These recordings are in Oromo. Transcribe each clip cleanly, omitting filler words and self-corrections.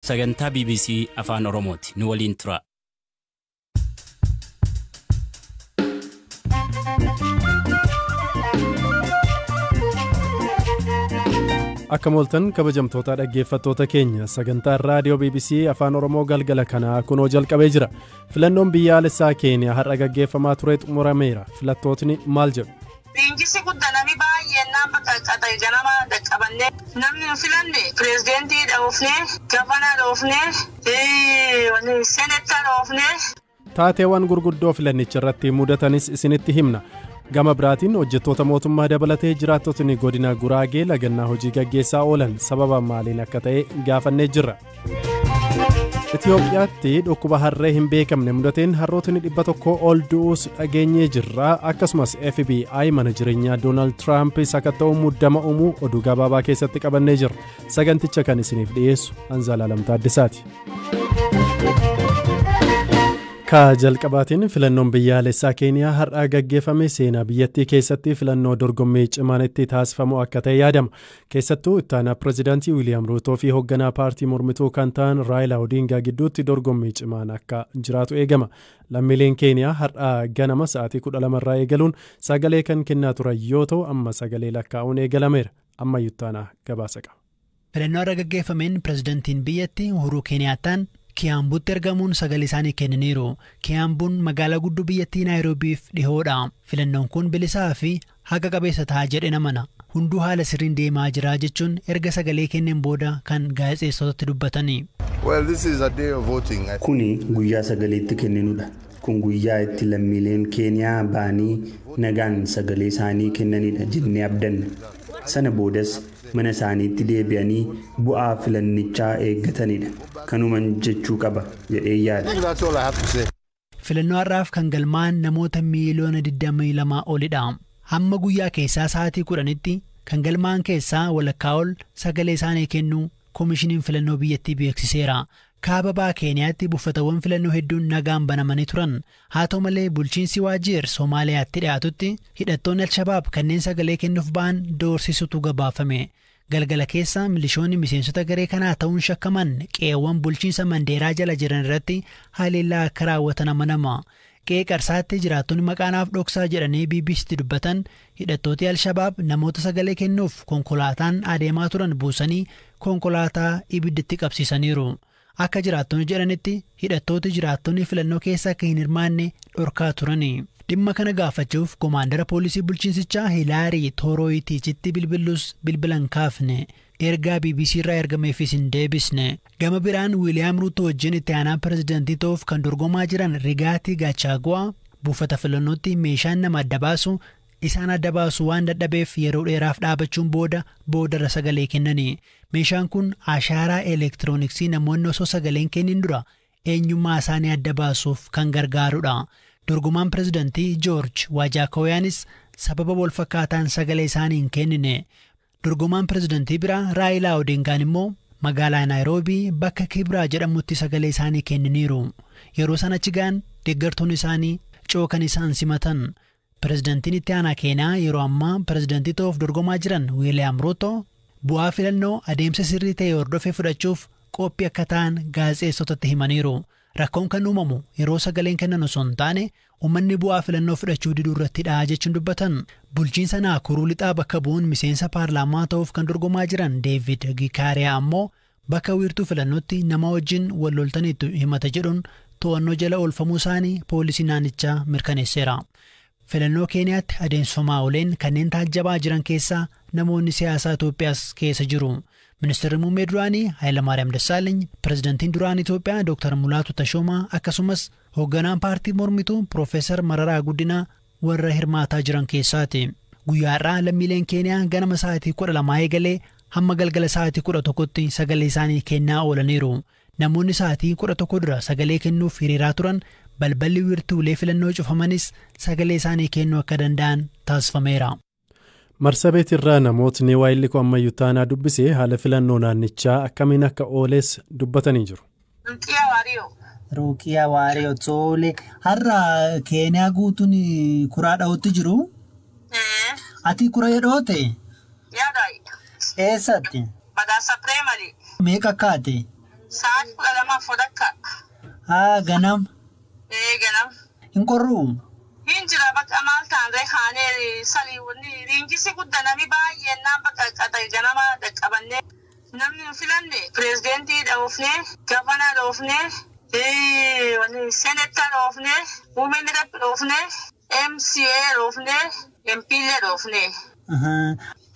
Sagantaa BBC Afaan Oromooti. Nu waliin tura. Akka mooltan kabajamtoota dhaggeeffattoota keenya, sagantaan raadiyoo BBC Afaan Oromoo galgala kanaa kunoo jalqabee jira. Filannoon biyyaalessaa Keeniyaa har'a gaggeeffamaa ture xumurameera. Filattootni maal jedhu? Leenjisi guddaa namni baay'een naan bakka ganama qaqqabannee namni hin filanne pireezidentii dhoofnee, gavanaa dhoofnee, seenettaa dhoofnee. Taateewwan gurguddoo filannicha irratti mudatanis isinitti himna. Gama biraatiin hojjettoota mootummaa dabalatee jiraattotni godina Guraagee lagannaa hojii gaggeessaa oolan sababa maaliin akka ta'e gaafannee jirra. Itoophiyaatti dhukkuba harree hin beekamne mudateen harrootni 100 ol du'uus dhageenyee jirra. Akkasumas FBI mana jireenyaa Doonaald Tiraamp sakatta'uun muddama uumuu oduu gabaabaa keessatti qabannee jirra. Saganticha kan isiniif dhiyeessu Anzaalaalam Taaddasaati. Ka jalqabaatiin, filannoon biyyaalessaa Keeniyaa har'aa gaggeeffame seenaa biyyattii keessatti filannoo dorgommii cimaan itti taasifamu akka ta'e yaadama. Keessattuu ittaanaa pirezidaantii Wiiliyaam Ruutoo fi hoogganaa paartii mormituu kan ta'an Raayilaa Odingaa gidduutti dorgommii cimaan akka jiraatu eegama. Lammiileen Keeniyaa har'aa ganama sa'aatii 12 irraa eegaluun sagalee kan kennaa turan yoo ta'u, amma sagalee lakkaa'uun eegalameera. Amma ittaanaa gabaasa qaba. Filannoo har'a gaggeeffameen pirezidaantiin biyyattii Uhuruu Keeniyaattaan Kiyaambuutti argamuun sagalee isaanii kennaniiru. Kiyaambuun magaalaa guddoo biyyattii Naayiroobiif dhihoodha. Filannoon kun bilisaa fi haqa qabeessa ta'a jedhee namana. Hunduu haala sirriin deemaa jira jechuun erga sagalee kenneen booda kan gaazexeessitootatti dubbatani. Kuni guyyaa sagaleetti kenninudha. Kun guyyaa itti lammiileen Keeniyaa ba'anii nagaan sagalee isaanii kennanidha jennee abdanna. Sana boodas mana isaaniitti deebi'anii bu'aa filannichaa eeggatanidha. Kanuman jechuu qaba jedhee yaada. Filannoo har'aaf kan galmaa'an namoota miiliyoona 22 olidha. Hamma guyyaa keessaa sa'aatii 10tti kan galmaa'an keessaa walakkaa ol sagalee isaanii kennuu koomishiniin filannoo biyyattii beeksiseera. Kaaba baha Keeniyaatti buufatawwan filannoo hedduun nagaan banamanii turan. Haa ta'u malee, bulchiinsi Waajiir Soomaaliyaatti dhiyaatutti hidhattoonni Alshabaab kanneen sagalee kennuuf ba'an doorsisutu gabaafame. Galgala keessa milishoonni miseensota garee kanaa ta'uun shakkaman qe'eewwan bulchiinsa Mandeeraa jala jiran irratti haleellaa akka raawwatan amanama. Qe'ee Qarsaatti jiraattonni maqaanaaf dhoksaa jedhanii BBCtti dubbatan hidhattooti Alshabaab namoota sagalee kennuuf konkolaataan adeemaa turan buusanii konkolaataa ibiddatti qabsiisaniiru. Akka jiraattonni jedhanitti, hidhattooti jiraattonni filannoo keessa akka hin hirmaanne dhorkaa turani. Dhimma kana gaafachuuf koomaandara poolisii bulchiinsichaa Hilaarii Toorooyitiichitti bilbilus bilbilan kaafne. Ergaa BBC irraa ergameefis hin deebisne. Gama biraan Wiiliyaam Ruuto wajjin itti aanaa pirezidaantii ta'uuf kan dorgomaa jiran Rigaatii Gaachaguwaa buufata filannootti meeshaan nama adda baasu isaan adda baasu waan dadhabeef yeroo dheeraaf dhaabachuun booda boodarra sagalee kennani. Meeshaan kun ashaaraa elektirooniksii namoonni osoo sagaleen kennin dura eenyummaa isaanii adda baasuuf kan gargaarudha. Dorgomaan pirezidaantii Joorj Waajaakooyaanis sababa wal fakkaataan sagalee isaanii hin kennine. Dorgomaan pirezidaantii biraa Raayilaa Odingaan immoo magaalaa Naayiroobii bakka Kibraa jedhamutti sagalee isaanii kenniniiru. Yeroo sana achi ga'an deeggartoonni isaanii cookan isaan simatan. Pirezidaantiin itti aanaa Keeniyaa yeroo ammaa pirezidaantii ta'uuf dorgomaa jiran Wiiliyaam Ruuto bu'aa filannoo adeemsa sirrii ta'e hordofee fudhachuuf qophii akka ta'an gaazexeessotatti himaniiru. Rakkoon kan uumamu yeroo sagaleen kennan osoo hin taane uummanni bu'aa filannoo fudhachuu diduu irrattidha jechuun dubbatan. Bulchiinsa Naakuruu lixaa bakka bu'uun miseensa paarlaamaa ta'uuf kan dorgomaa jiran Deevid Gikaariyaa ammoo bakka wiirtuu filannootti nama wajjin wal loltaniitu himata jedhuun to'annoo jala oolfamuu isaanii poolisii naannichaa mirkaneesseera. Filannoo Keeniyaatti adeemsifamaa ooleen kanneen taajjabaa jiran keessaa namoonni siyaasaa Itoophiyaas keessa jiru. Ministeerri muummee duraanii Hayilamaariyaam Dassaaleeny, pirezidaantiin duraanii Itoophiyaa Dr. Mulaatu Tashoomaa, akkasumas hoogganaan paartii mormituu Piroofeesar Mararaa Guddinaa warra hirmaataa jiran keessaati. Guyyaa har'aa lammiileen Keeniyaa ganama sa'aatii 12 eegalee hamma galgala sa'aatii 11tti sagalee isaanii kennaa oolaniiru. Namoonni sa'aatii 11 dura sagalee kennuuf hiriiraa turan balballi wiirtuulee filannoo cufamanis sagalee isaanii kennuu akka danda'an taasifameera. Marsabeet irraa namootni waayilli koo ammayyuu taanaa dubbisee haala filannoo naannichaa akkamiin akka ooles dubbatanii jiru. Ruqiyaa Waariyoo. Ruqiyaa Waariyoo, tole. Har'a Keeniyaa guutuun kuraa dha'utti jiru. Ati kura dhoote? Yaada. Eessatti? Badhaasa Pireemali. Meeqa kaate? Sa'aatii 12:30. Haa ganam. Ee ganam. Hin qorruu? Hin jira bakka maal taanree kaanee salii wanni ringisi guddaa namni baay'een naan bakka ganama dhaqqabannee namni nu filanne pireezidentii dhoofnee gavanaa dhoofnee senetaa dhoofnee women rep dhoofnee MCA dhoofnee MPL dhoofnee.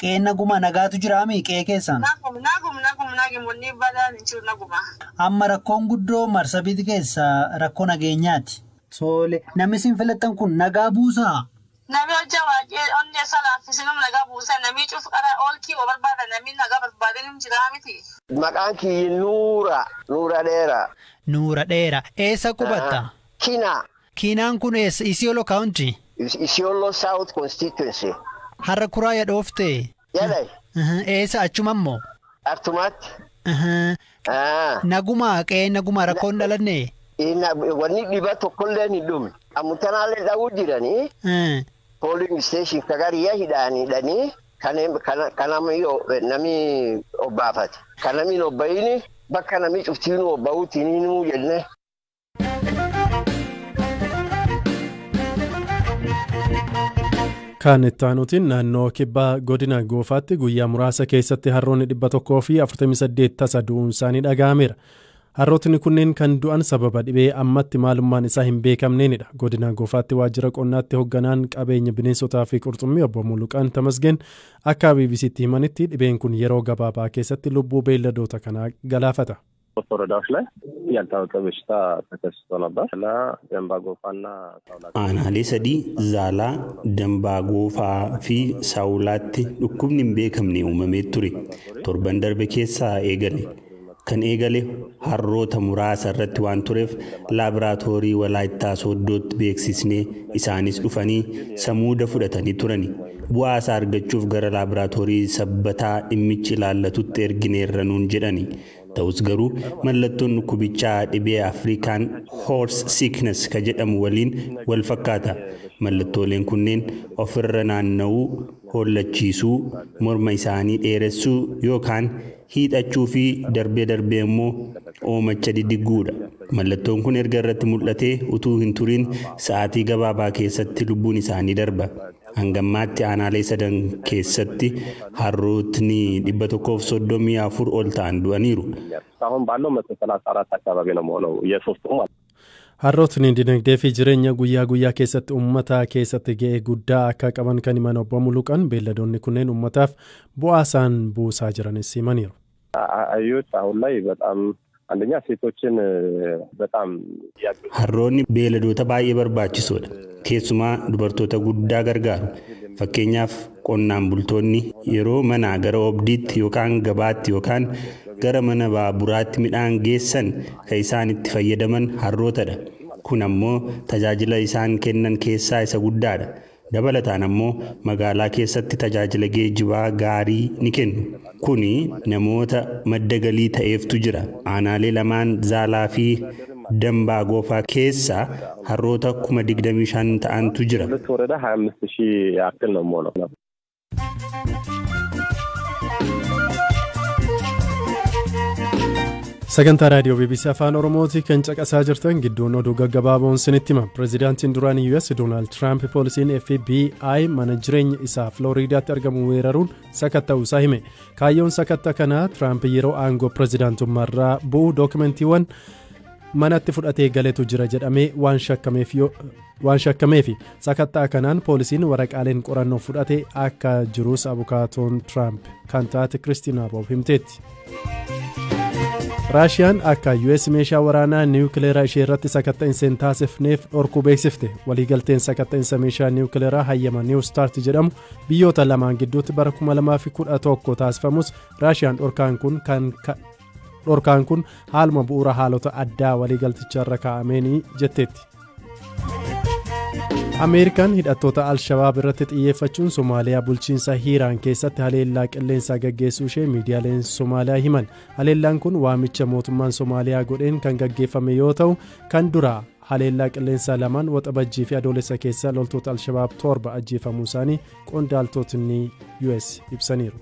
Qe'een naguma nagaatu jiraami qe'ee keessan? Nagum nagum nagum nagum wanni badaan hin jiru naguma. Amma rakkoon guddoo Marsabit keessa rakkoo nageenyaati. Tole namni isin filattan kun nagaa buusaa? Namni hojja waaqee onnee isaa laaffisee nagaa buusaa namni cuuf qara oolkii oo barbaada namni nagaa barbaadee ni jiraa miti. Maqaan kiyyi Nuura Nuura Dheeraa. Nuura Dheeraa eessa qubatta? Kinaa. Kinaan kun eessa Isiolo County? Isiolo South Constituency. Har'a kuraa dhoofte? Jedhe. Eessa achuma immoo? Artumaatti. Nagumaa qe'ee nagumaa rakkoon dhalanne? Wanni dhibaa tokkollee hin dhumne. Ammutanaallee dha'uu jiranii. Polling station kagariyaa hidhaanii kanamni obbaafate. Kan namni hin obba'iin bakka namni cuftiinuu obba'uutiin hinuu jenne. Kan itti aanutiin naannoo kibbaa godina Goofaatti guyyaa muraasa keessatti harroonni 148 tasa du'uun isaanii dhaga'ameera. Harrootni kunneen kan du'an sababa dhibee ammatti maalummaan isaa hin beekamneenidha. Godina Goofaatti waajjira qonnaatti hoogganaan qabeenya bineensotaa fi qurxummii obbo Muluqaan Tamasgeen akka BBCtti himanitti dhibeen kun yeroo gabaabaa keessatti lubbuu beeyladoota kanaa galaafata. ወረዳዎች ላይ ያልታወቀ በሽታ ተከስቶ ነበር እና ደንባ ጎፋና ሳውላ Aanaalee sadii Zaalaa, Dambaa Goofaa fi Saawulaatti dhukkubni hin beekamne uumamee ture. Torban darbe keessaa eegale. Kan eegale harroota muraasa irratti waan tureef laaboraatoorii Walaayittaa Sooddootti beeksisnee isaanis dhufanii samuuda fudhatanii turani. Bu'aa isaa argachuuf gara laaboraatoorii sabbataa dhimmichi ilaallatutti ergineerra nuun jedhani. Ta'us garuu mallattoon dhukkubichaa dhibee Afrikaan Horse Sickness ka jedhamu waliin wal fakkaata. Mallattooleen kunneen ofirra naanna'uu, hollachiisuu, morma isaanii dheeressuu yookaan hiixachuu fi darbee darbee immoo oomacha diddigguudha. Mallattoon kun erga irratti mul'atee utuu hin turin sa'aatii gabaabaa keessatti lubbuun isaanii darba. Hangammaatti aanaalee sadan keessatti harrootni 134 ol ta'an du'aniiru. አሁን ባለው 134 አካባቢ ነው የሚሆነው የሶስቱ ማለት Harrootni dinagdee fi jireenya guyyaa guyyaa keessatti uummata keessatti ga'ee guddaa akka qaban kan himan obbo Muluqaan beelladoonni kunneen uummataaf bu'aa isaan buusaa jiranis himaniiru. አህዮች አሁን ላይ በጣም አንደኛ ሴቶችን በጣም Harroonni beeyladoota baay'ee barbaachisoodha. Keessumaa dubartoota guddaa gargaaru. Fakkeenyaaf qonnaan bultoonni yeroo manaa gara oobdiitti yookaan gabaatti yookaan gara mana baaburaatti midhaan geessan kan isaan itti fayyadaman harrootadha. Kun ammoo tajaajila isaan kennan keessaa isa guddaadha. Dabalataan ammoo magaalaa keessatti tajaajila geejjibaa gaarii ni kennu. Kuni namoota madda galii ta'eeftu jira. Aanaalee lamaan Zaalaa fi Dambaa Goofaa keessa harroota 25,000 ta'antu jira. ሁለት ወረዳ 25,000 ያክል ነው የሚሆነው። Sagantaa raadiyoo BBC Afaan Oromooti kan caqasaa jirtan gidduun oduu gaggabaaboon sinitti hima. Pireezidaantiin duraanii US Doonaald Tiraamp poolisiin FBI mana jireenya isaa Filooriidaatti argamu weeraruun sakatta'uu isaa hime. Kaayyoon sakatta kanaa Tiraamp yeroo aangoo pireezidaantummaarraa bu'u dookumentiiwwan manatti fudhatee galetu jira jedhamee waan shakkameefi sakattaa kanaan poolisiin waraqaaleen qorannoo fudhate akka jirus abukaatoon Tiraamp kan taate Kiristiinaa Boob himteetti. Raashiyaan akka US meeshaa waraanaa niwukileeraa ishee irratti sakatta'insa hin taasifneef dhorkuu beeksifte. Waliigalteen sakatta'insa meeshaa niwukileeraa hayyama New Start jedhamu biyyoota lamaan gidduutti bara 2011 taasifamus Raashiyaan dhorkaan kun haaluma bu'uura haalota addaa waliigalticharra kaa'ameenii jetteetti. Ameerikaan hidhattoota Alshabaab irratti xiyyeeffachuun Somaaliyaa bulchiinsa Hiiraan keessatti haleellaa qilleensaa gaggeessuu ishee miidiyaaleen Somaaliyaa himan. Haleellaan kun waamicha mootummaan Somaaliyaa godheen kan gaggeeffame yoo ta'u kan dura haleellaa qilleensaa lamaan waxabajjii fi adoolessa keessa loltoota Alshabaab 7 ajjeefamuu isaanii qondaaltotni US ibsaniiru.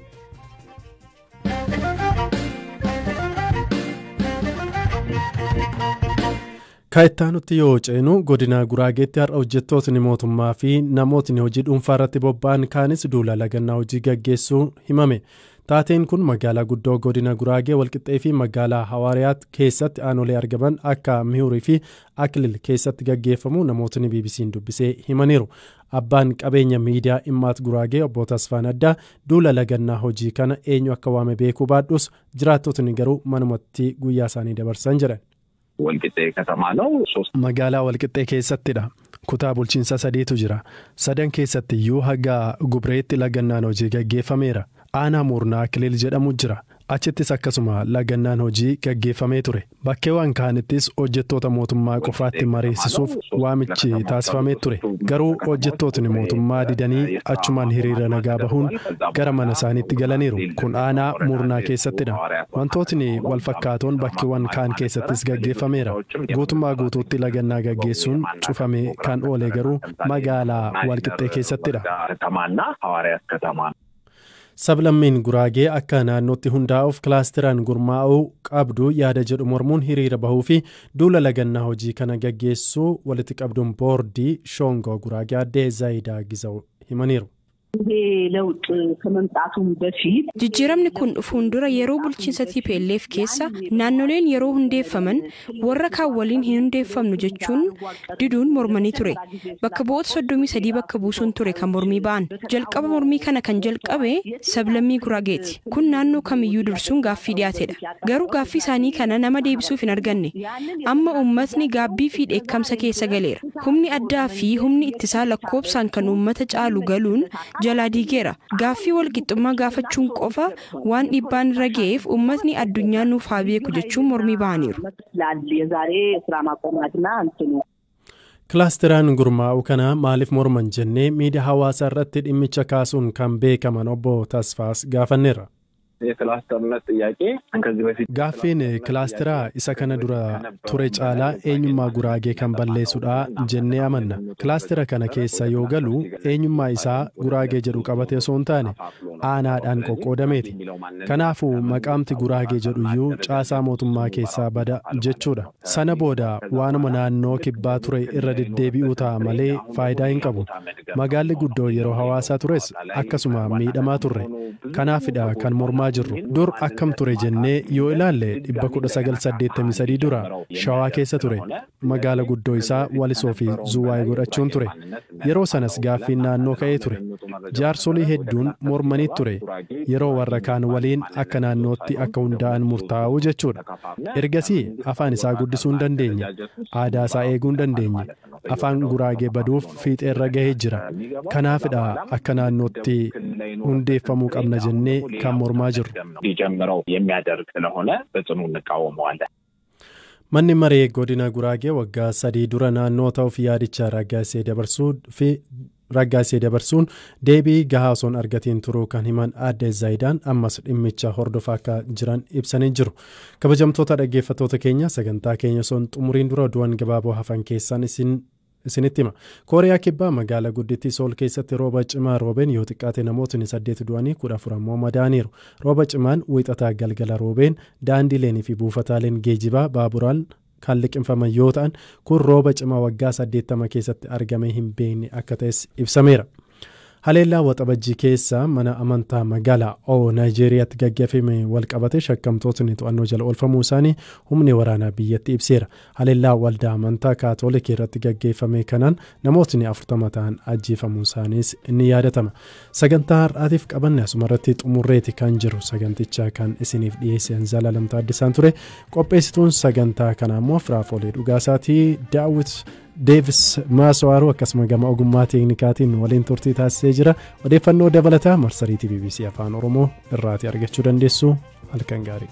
Kaayittaanutti yoo ceenu godina Guraageetti har'a hojjettootni mootummaa fi namootni hojii dhuunfaa irratti bobba'an kaanis duula lagannaa hojii gaggeessuu himame. Taateen kun magaalaa guddoo godina Guraagee Walqixxee fi magaalaa Hawaariyaat keessatti aanolee argaman akka Mihuurii fi Akilil keessatti gaggeeffamu namootni BBC'n dubbisee himaniiru. Abbaan qabeenya miidiyaa Immaat Guraagee obbo Tasfaan Addaa duula lagannaa hojii kana eenyu akka waame beekuu baadhus jiraattotni garuu manumatti guyyaa isaanii dabarsan jedhan. ወልቂጤ ከተማ ነው። Magaalaa Walqixxee keessattidha. Kutaa bulchiinsa sadiitu jira. Sadan keessatti iyyuu haga Gubreetti lagannaan hojii gaggeeffameera. Aanaa Muurnaa Akilil jedhamu jira. Achittis akkasuma lagannaan hojii gaggeeffamee ture. Bakkeewwan kaanittis hojjettoota mootummaa qofaatti mariisisuuf waamichi taasifamee ture. Garuu hojjettootni mootummaa didanii achumaan hiriira nagaa bahuun gara mana isaaniitti galaniiru. Kun aanaa Muurnaa keessattidha. Wantootni wal fakkaatoon bakkeewwan kaan keessattis gaggeeffameera. Guutummaa guutuutti lagannaa gaggeessuun cufamee kan oole garuu magaalaa Walqixxee keessattidha. ከተማና ሐዋርያት ከተማ Sablammiin Guraagee akka naannootti hundaa'uuf kilaasteraan gurmaa'uu qabdu yaada jedhu mormuun hiriira bahuu fi duula lagannaa hojii kana gaggeessuu walitti qabduun boordii Shoongoo Guraagee addee Zaayidaa Gizaw himaniiru. ይሄ ለውጥ ከመምጣቱም በፊት Jijjiiramni kun dhufuun dura yeroo bulchiinsa TPLF keessa naannoleen yeroo hundeeffaman warra kaan waliin hin hundeeffamnu jechuun diduun mormanii ture. Bakka bu'oota 33 bakka buusuun ture kan mormii ba'an. Jalqaba mormii kana kan jalqabe sablammii Guraageeti. Kun naannoo kamiyyuu dursuun gaaffii dhiyaatedha. Garuu gaaffii isaanii kana nama deebisuuf hin arganne. Amma uummatni gaabbii fi dheekkamsa keessa galeera. Humni addaa fi humni ittisaa lakkoofsaan kan uummata caalu galuun jalaa diigeera. Gaaffii walqixxummaa gaafachuun qofa waan dhiibbaan irra ga'eef uummatni addunyaa nuuf haa beeku jechuun mormii bahaniiru. የዛሬ ስራ ማቆም አድማ እንትኑ Kilaasteraan gurmaa'uu kana maaliif morman jennee miidiyaa hawaasaa irratti dhimmicha kaasuun kan beekaman obbo Tasfaas gaafanneerra. የክላስተርነት ጥያቄ ከዚህ በፊት Gaaffiin kilaasteraa isa kana dura ture caalaa eenyummaa Guraagee kan balleessudha jennee amanna. Kilaastera kana keessa yoo galu eenyummaa isaa Guraagee jedhu qabate osoo hin taane aanaadhaan qoqqoodameeti. Kanaafuu maqaamti Guraagee jedhu iyyuu caasaa mootummaa keessaa bada jechuudha. Sana booda waanuma naannoo kibbaa ture irra deddeebi'uu ta'a malee faayidaa hin qabu. Magaalli guddoo yeroo hawaasaa tures akkasuma miidhamaa turre. Kanaafidha kan mormaa jirru. Dur akkam ture jennee yoo ilaalle 1983 dura Shawaa keessa ture. Magaala guddoo isaa Walisoo fi Zuwaay godhachuun ture. Yeroo sanas gaaffiin naannoo ka'ee ture. Jaarsolii hedduun mormanii ture. Yeroo warra kaan waliin akka naannootti akka hundaa'an murtaa'uu jechuudha. Ergasii afaan isaa guddisuu hin dandeenye. Aadaa isaa eeguu hin dandeenye. Afaan Guraagee baduuf fiixeerra gahee jira. Kanaafidha akka naannootti hundeeffamuu qabna jennee kan mormaa jirru. ሊጀምረው የሚያደርግ ስለሆነ በጽኑ እንቃወመዋለን። Manni maree godina Guraagee waggaa 3 dura naannoo ta'uuf yaadicha raggaasee dabarsuun deebii gahaa osoo hin argatiin turuu kan himan aadde Zaayidaan ammas dhimmicha hordofaa akka jiran ibsanii jiru. Kabajamtoota dhaggeeffattoota keenya sagantaa keenya osoo hin xumuriin dura oduuwwan gabaaboo hafan keessaan isinitti hima. Kooriyaa Kibbaa magaalaa guddittii Sool keessatti rooba cimaa roobeen yoo xiqqaate namootni 8 du'anii 14 ammoo madaa'aniiru. Rooba cimaan wiixataa galgala roobeen daandiileenii fi buufataaleen geejjibaa baaburaan kan liqimfaman yoo ta'an kun rooba cimaa waggaa 80 keessatti argamee hin beekne akka ta'es ibsameera. Haleellaa Waxabajjii keessa mana amantaa magaalaa Oo Naayijeeriyaatti gaggeeffame walqabate shakkamtootni to'annoo jala oolfamuu isaanii humni waraanaa biyyatti ibseera. Haleellaa waldaa amantaa Kaatoolikii irratti gaggeeffame kanaan namootni 40 ta'an ajjeefamuu isaaniis ni yaadatama. Sagantaa har'aatiif qabanne asuma irratti xumurreeti kan jiru saganticha kan isiniif dhiyeesse Zalaalam Taaddasaan ture. Qopheessituun sagantaa kanaa immoo Firaafolee Dhugaasaatii Daawit Deevis Maaswaaruu akkasuma gama ogummaa teeknikaatiin waliin turtii taasisee jira. Odeeffannoo dabalataa marsariitii BBC Afaan Oromoo irraatii argachuu dandeessu. Halkan gaarii.